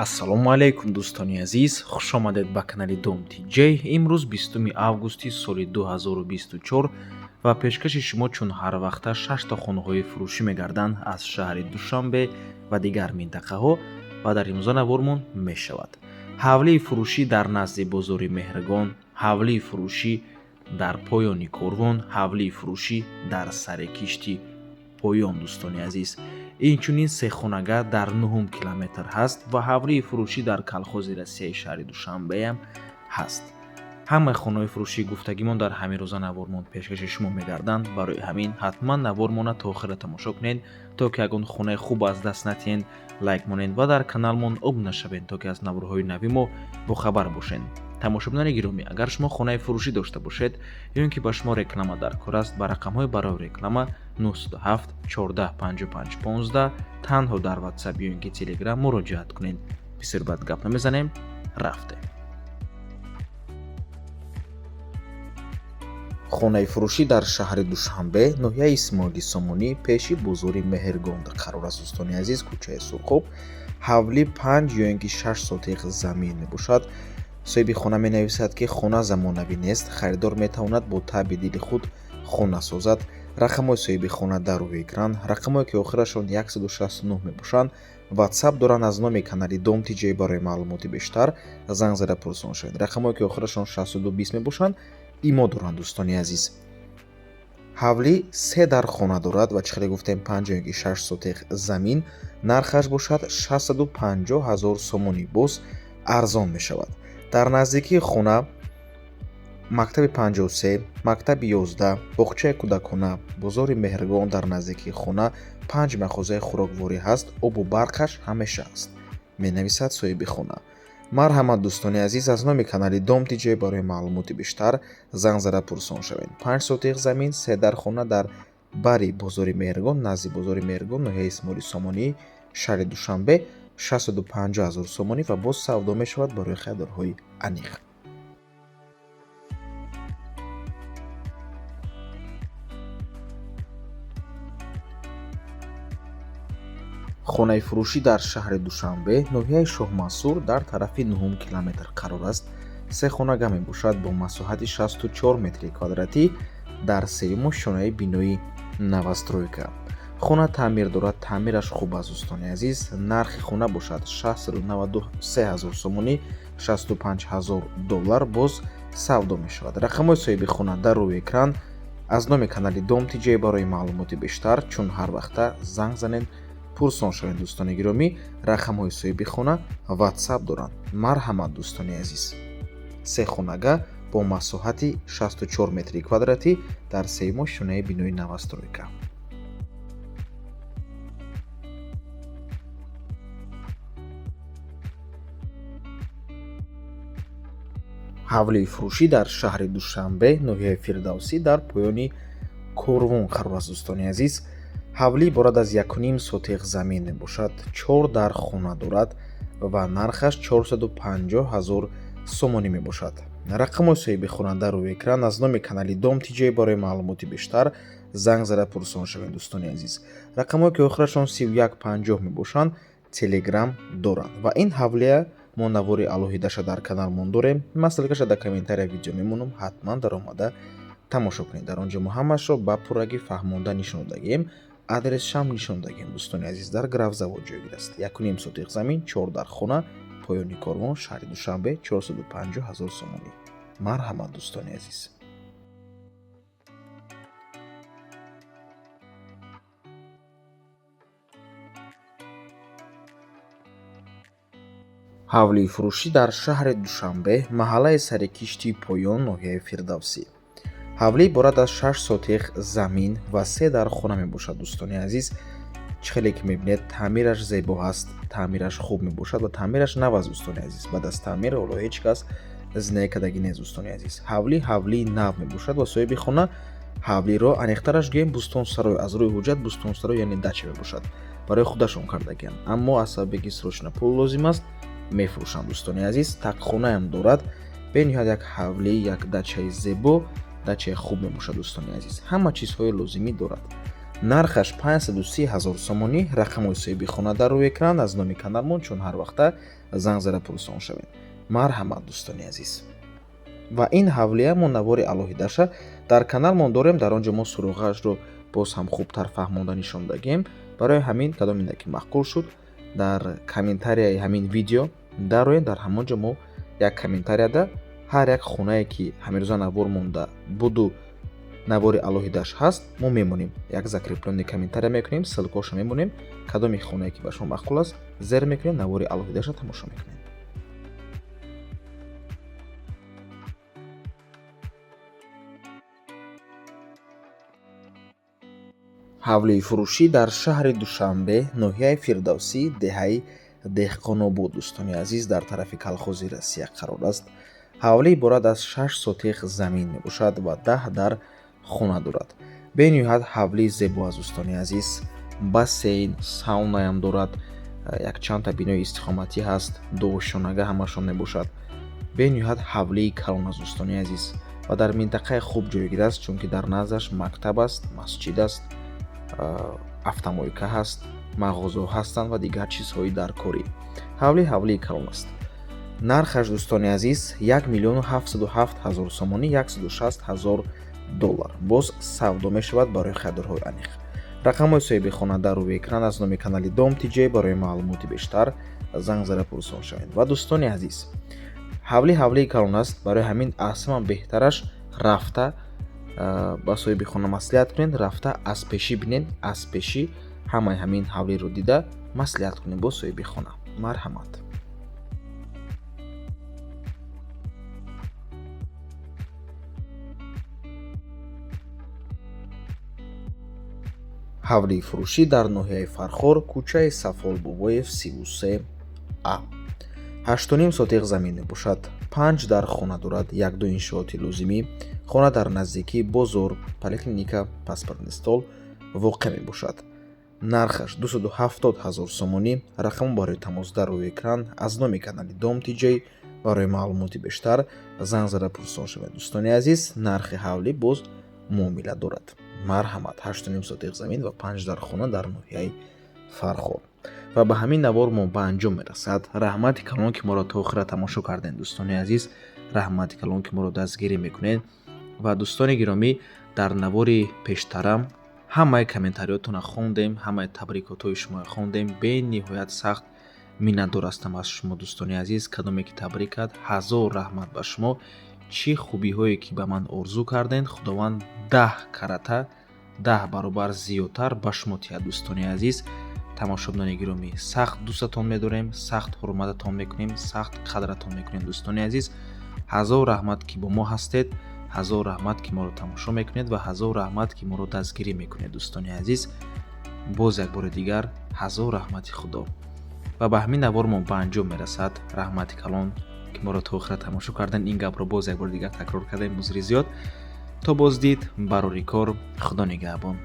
Ассалому алайкум, дӯстони азиз, хушомадед ба канали Дом ТJ. Имрӯз 20 августи соли 2024 ва пешкаши шумо чун ҳар вақта шашта хонаҳои фурӯшӣ мегарданд аз шаҳри Душанбе ва дигар минтақаҳо ва дар имрӯза навормон мешавад ҳавлии фурӯшӣ дар назди бозори Меҳргон, ҳавлии фурӯшӣ дар поёни корвон, ҳавлии фурӯшӣ дар сари кишти поён. Дӯстони азиз, инчунин сехонага дар нуҳум километр ҳаст ва ҳавлии фурӯшӣ дар колхози Россияи шаҳри Душанбеам ҳаст. Ҳамаи хонаҳои фурӯшии гуфтагимон дар ҳамин рӯза навормон пешкаши шумо мегарданд. Барои ҳамин ҳатман навормона то охира тамошо кунед, то ки ягон хонаи хуб аз даст натиҳед. Лайк монед ва дар каналмон обуна шавед, то ки аз наворҳои нави мо бохабар бошед. Тамошобинони гиромӣ, агар шумо хонаи фурӯшӣ дошта бошед ё ин ки ба шумо реклама дар кор аст, ба рақамҳои барои реклама 907 14 55 15 танҳо дар WhatsApp ё ин ки Telegram муроҷиат кунед. Бисёр бад гап намезанем, рафтем. Хонаи фурӯшӣ дар шаҳри Душанбе, ноҳияи Исмоили Сомонӣ, пеши бозори Меҳргон қарор аст. Дӯстони азиз, кӯчаи Сурхоб, ҳавлӣ 5 ё ин ки 6 сотиқ замин мебошад. Соҳиби хона менависад, ки хона замонавӣ нест, харидор метавонад бо таъби дили худ хона созад. Рақамҳои соҳиби хона дар рӯи экран, рақамҳое ки охирашон 169 мебошанд, WhatsApp доранд. Аз номи канали Дом ТJ барои маълумоти бештар занг зада пурсон шавед. Рақамҳое ки охирашон 6220 мебошанд, имо доранд. Дӯстони азиз, ҳавлӣ се дар хона дорад ва чӣ хеле гуфтем, 5 ё ки 6 сотиқ замин, нархаш бошад 650 ҳазор сомонӣ, боз арзон мешавад. Дар наздикии хона мактаби 53, мактаби 11, боғчаи кӯдакона, бозори Меҳргон. Дар наздикии хона панҷ мағозаи хӯрокворӣ ҳаст, обу барқаш ҳамеша аст, менависад соҳиби хона. Марҳамат, дӯстони азиз, аз номи канали Дом ТJ барои маълумоти бештар занг зада пурсон шавед. 5 сотиқ замин, се дар хона дар бари бозори Меҳргон, назди бозори Меҳргон, ноҳияи Исмоили Сомонӣ, шаҳри Душанбе, 650 ҳазор сомонӣ ва боз савдо мешавад барои харидорҳои аниқ. Хонаи фурӯшӣ дар шаҳри Душанбе, ноҳияи Шоҳмансур, дар тарафи нуҳум километр қарор аст. Се хонага мебошад бо масоҳати 64 метри квадратӣ дар сеюму шонаи бинои новостройка. Хона таъмир дорад, таъмираш хуб аст. Дӯстони азиз, нархи хона бошад 693 ҳазор сомонӣ, 65 ҳазор доллар, боз савдо мешавад. Рақамҳои соҳиби хона дар рӯи экран. Аз номи канали Дом ТJ барои маълумоти бештар чун ҳар вақта занг занед, пурсон шавед. Дӯстони гиромӣ, рақамҳои соҳиби хона WhatsApp доранд. Марҳамат, дӯстони азиз, се хонага бо масоҳати 64 метри квадратӣ дар сеюму шонаи бинои новостройка. Ҳавлии фурӯшӣ дар шаҳри Душанбе, ноҳияи Фирдавсӣ, дар поёни корвон қарор аст. Дӯстони азиз, ҳавлӣ иборат аз 1,5 сотиқ замин мебошад, чор дар хона дорад ва нархаш 450 ҳазор сомонӣ мебошад. Рақамҳои соҳиби хона дар рӯи экран. Аз номи канали Дом ТJ барои маълумоти бештар занг зада пурсон шавед. Дӯстони азиз, рақамҳое ки охирашон 3150 мебошанд, Телеграм доранд ва ин ҳавлия мо навори алоҳидаша дар каналмон дорем. Ман ссылкаша дар комментария видео мемонам, ҳатман даромада тамошо кунед. Дар он ҷо мо ҳамашро ба пуррагӣ фаҳмонда нишон додагием, адресшам нишон додагием. Дӯстони азиз, дар Графзавод ҷойгир аст. 1,5 сотиқ замин, чор дар хона, поёни корвон, шаҳри Душанбе, 450 ҳазор сомонӣ. Марҳамат, дӯстони азиз. Ҳавлии фурӯшӣ дар шаҳри Душанбе, маҳаллаи сари кишти поён, ноҳияи Фирдавсӣ. Ҳавлӣ иборат аз 6 сотиқ замин ва се дар хона мебошад. Дӯстони азиз, чӣ хеле ки мебинед, таъмираш зебо ҳаст, таъмираш хуб мебошад ва таъмираш нав аст. Дӯстони азиз, баъд аз таъмир ҳоло ҳеҷ кас зиндагӣ кардагӣ нест. Дӯстони азиз, ҳавлӣ ҳавлии нав мебошад ва соҳиби хона ҳавлиро, аниқтараш гӯем, бӯстонсарой, аз рӯи ҳуҷҷат бӯстонсарой, яъне дача мебошад, барои худашон кардагианд, аммо аз сабабе ки срочно пул лозим аст, мефурӯшанд. Дӯстони азиз, тақхонаам дорад. Бениҳоят як ҳавлӣ, як дачаи зебо, дачаи хуб мебошад. Дӯстони азиз, ҳама чизҳои лозимӣ дорад. Нархаш 530 ҳазор сомонӣ. Рақамҳои соҳиби хона дар рӯи экран. Аз номи каналмон чун ҳар вақта занг зада пурсон шавед. Марҳамат, дӯстони азиз. Ва ин ҳавлия мо навори алоҳидаша дар каналмон дорем. Дар он ҷо мо суроғаашро боз ҳам хубтар фаҳмонда нишон дагем. Барои ҳамин кадом ина ки маъқул шуд, дар комментарияи ҳамин видео дароед. Дар ҳамон ҷо мо як комментарияда ҳар як хонае ки ҳамирӯза навор монда буду навори алоҳидааш ҳаст, мо мемонем, як закреплённый комментария мекунем, ссылкаоша мемонем. Кадоми хонае ки ба шумо маъқул аст, зер мекунем, навори алоҳидаша тамошо мекунем. Ҳавлии фурӯшӣ дар шаҳри Душанбе, ноҳияи Фирдавсӣ, деҳаи Деҳқонобод, дӯстони азиз, дар тарафи колхози Россия қарор аст. Ҳавлӣ иборат аз 6 сотих замин мебошад ва 10 дар хона дорад. Бениҳоят ҳавлии зебо аст, дӯстони азиз. Бассейн, саунаям дорад, якчандта бинои истиқоматӣ ҳаст, дуошонага ҳамашон мебошад. Бениҳоят ҳавлии калон аст, дӯстони азиз, ва дар минтақаи хуб ҷойгир аст, чунки дар наздаш мактаб аст, масҷид аст, автомойка ҳаст, мағозаҳо ҳастанд ва дигар чизҳои даркорӣ. Ҳавлӣ ҳавлии калон аст. Нархаш, дӯстони азиз, 1 миллиону 707 ҳазор сомонӣ, 160 ҳазор доллар. Боз савдо мешавад. Барои харидорҳои аниқ рақамҳои соҳиби хона дар рӯи экран. Аз номи канали Дом Тҷ барои маълумоти бештар занг зада пурсон шавед. Ва, дӯстони азиз, ҳавлӣ ҳавлии калон аст. Барои ҳамин аз ҳама беҳтараш рафта ба соҳиби хона маслиҳат кунед, рафта аз пешӣ бинед, аз пешӣ ҳамаи ҳамин ҳавлиро дида маслиҳат кунед бо соҳиби хона. Марҳамат. Ҳавлии фурӯшӣ дар ноҳияи Фархор, кӯчаи Сафол Бобоев, 33 А, 8,5 сотих замин мебошад, панҷ дар хона дорад, як-ду иншооти лозимӣ. Хона дар наздикии бозор, поликлиника, паспортный стол воқеъ мебошад. Нархаш 270 ҳазор сомонӣ. Рақамҳо барои тамос дар рӯи экран. Аз номи канали Дом Тҷ барои маълумоти бештар занг зада пурсон шавед. Дӯстони азиз, нархи ҳавлӣ боз муомила дорад. Марҳамат, 8,5 сотих замин ва панҷ дар хона дар ноҳияи Фархор. Ва ба ҳамин навор мо ба анҷом мерасад. Раҳмати калон, ки моро то охира тамошо кардем, дӯстони азиз. Раҳмати калон, ки моро дастгирӣ мекунед. Ва, дӯстони гиромӣ, дар навори пештарам ҳамаи комментариётонро хондем, ҳамаи табрикотҳои шуморо хондем. Бениҳоят сахт миннатдор ҳастам аз шумо, дӯстони азиз. Кадоме ки табрик кард, ҳазор раҳмат ба шумо. Чӣ хубиҳое ки ба ман орзу кардем, Худованд 10 карата, 10 баробар зиёдтар ба шумо тиҳад. Дӯстони азиз, тамошобинони гиромӣ, сахт дӯстатон медорем, сахт ҳурмататон мекунем, сахт қадратон мекунем. Дӯстони азиз, ҳазор раҳмат, ки бо мо ҳастед, ҳазор раҳмат, ки моро тамошо мекунед, ва ҳазор раҳмат, ки моро дастгирӣ мекунед. Дӯстони азиз, боз як бори дигар ҳазор раҳмати Худо. Ва ба ҳамин навор мо ба анҷом мерасад. Раҳмати калон, ки моро то охира тамошо кардан. Ин гапро боз як бори дигар такрор кардем, узри зиёд. То боздид, барори кор, Худо нигаҳбон.